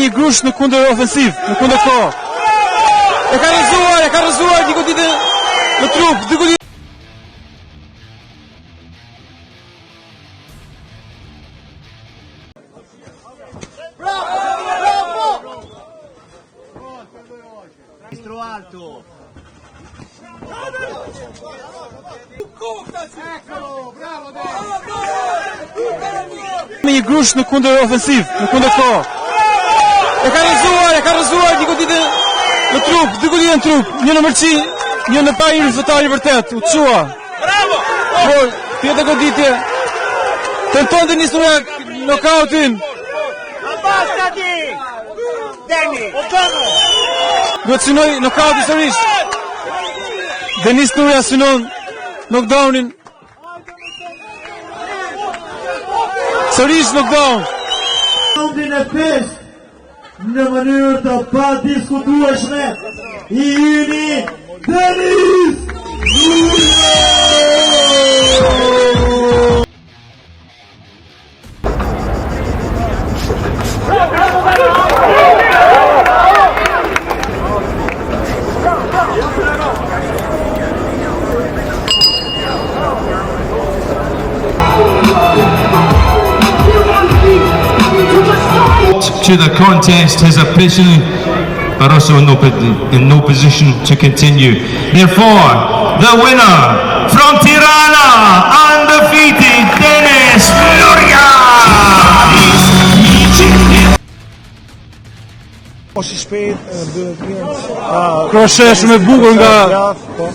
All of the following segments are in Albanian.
me një grusht në kundër ofensivë, në kundër kohë. E ka rrëzuar, e ka rrëzuar një goditje në trup, dy goditje. Me një grusht në kundër ofensivë, në kundër kohë. E ka rrëzuar, e ka rrëzuar një goditje në trup, dy goditje në trup, një në mëlçi, një në pa një luftëtar i vërtetë, u çua. Bravo! Por, tjetër goditje. Tenton Denis Nurja nokautin. Abbassati! Deni! Duhet synojë nokautin sërish. Denis Nurja synon knockdownin. Sërish knockdown. Raundin e pestë në mënyrë të padiskutueshme i yni Denis Nurja! To the contest has officially but also in no, in no position to continue. Therefore, the winner from Tirana, undefeated Denis Nurja! Është i shpejt, mbyllet mirë. Kroshe shumë e bukur nga Po,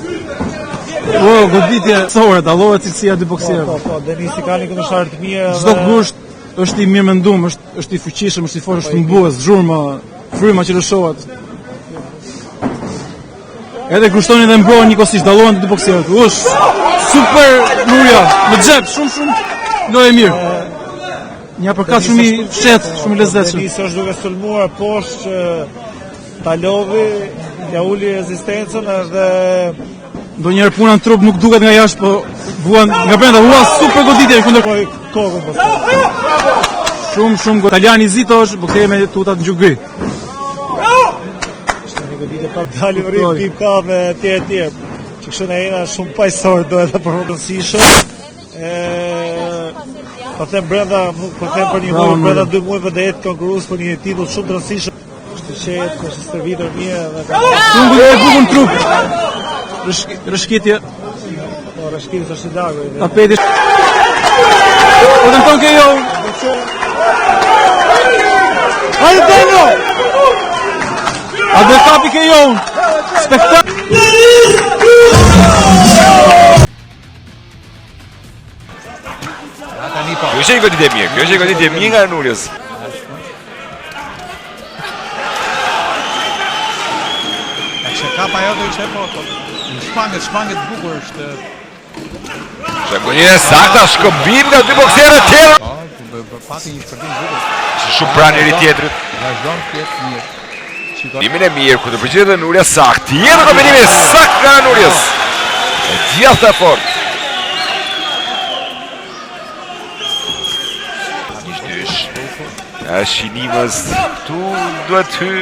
Po, goditje sore, dallohet cilësia e dy po, boksierëve. po, po, Denisi ka një kundërshtar të mirë Çdo edhe grusht është i mirë mendum, është është i fuqishëm, është i fortë, është mbues, zhurma, fryma që lëshohet. Edhe grushtonin dhe mbrohen njëkohësisht, dallohen të dy boksierët. Ush, super Nurja, në xhep, shumë shumë lojë e mirë. Një uppercut shumë i fshehtë, shumë i lezetshëm. Denisi është duke sulmuar poshtë që ta lodhi, ja uli rezistencën edhe Ndonjëherë puna në trup nuk duket nga jashtë, po vuan nga brenda. Ua, super goditje kundër po kokën pastaj. Shumë shumë god. Italiani Zito është boksieri me tutat ngjyrë gri. Ishte një goditje pa dalim rrit Kuptoj. pip kafe etj etj. Që kështu ne jena shumë paqësor do edhe për rëndësishëm. E po them brenda, nuk po them për një Bravo, muaj, brenda Nuri. dy muajve do jetë konkurrues për një titull shumë të rëndësishëm. Është i qetë, është i stërvitur mirë dhe ka Shumë goditje e bukur në trup. Rrëshk- Rrëshkitje, po rrëshqitës është i lagur. tapeti. Po tenton KO. Hajde Deno! A do e kapi KO? Spektakl. Kjo është një goditje e mirë, kjo është një goditje e mirë nga Nurjës. E kishte kap ajo do ishte po, po. Shmanget, shmanget bukur është. Shembull e sakta shkëmbim nga dy bokserët tjerë. Po, po, pati një shpërbim bukur. Shumë pranë njëri tjetrit. Vazhdon të jetë mirë. Shikoj. Kombimin e mirë, ku të përgjigjet dhe Nurja saktë. Tjetër kombinimi i saktë nga Nurjës. E djathta e fortë. Një shtysh. Është i nimës. Këtu duhet hy.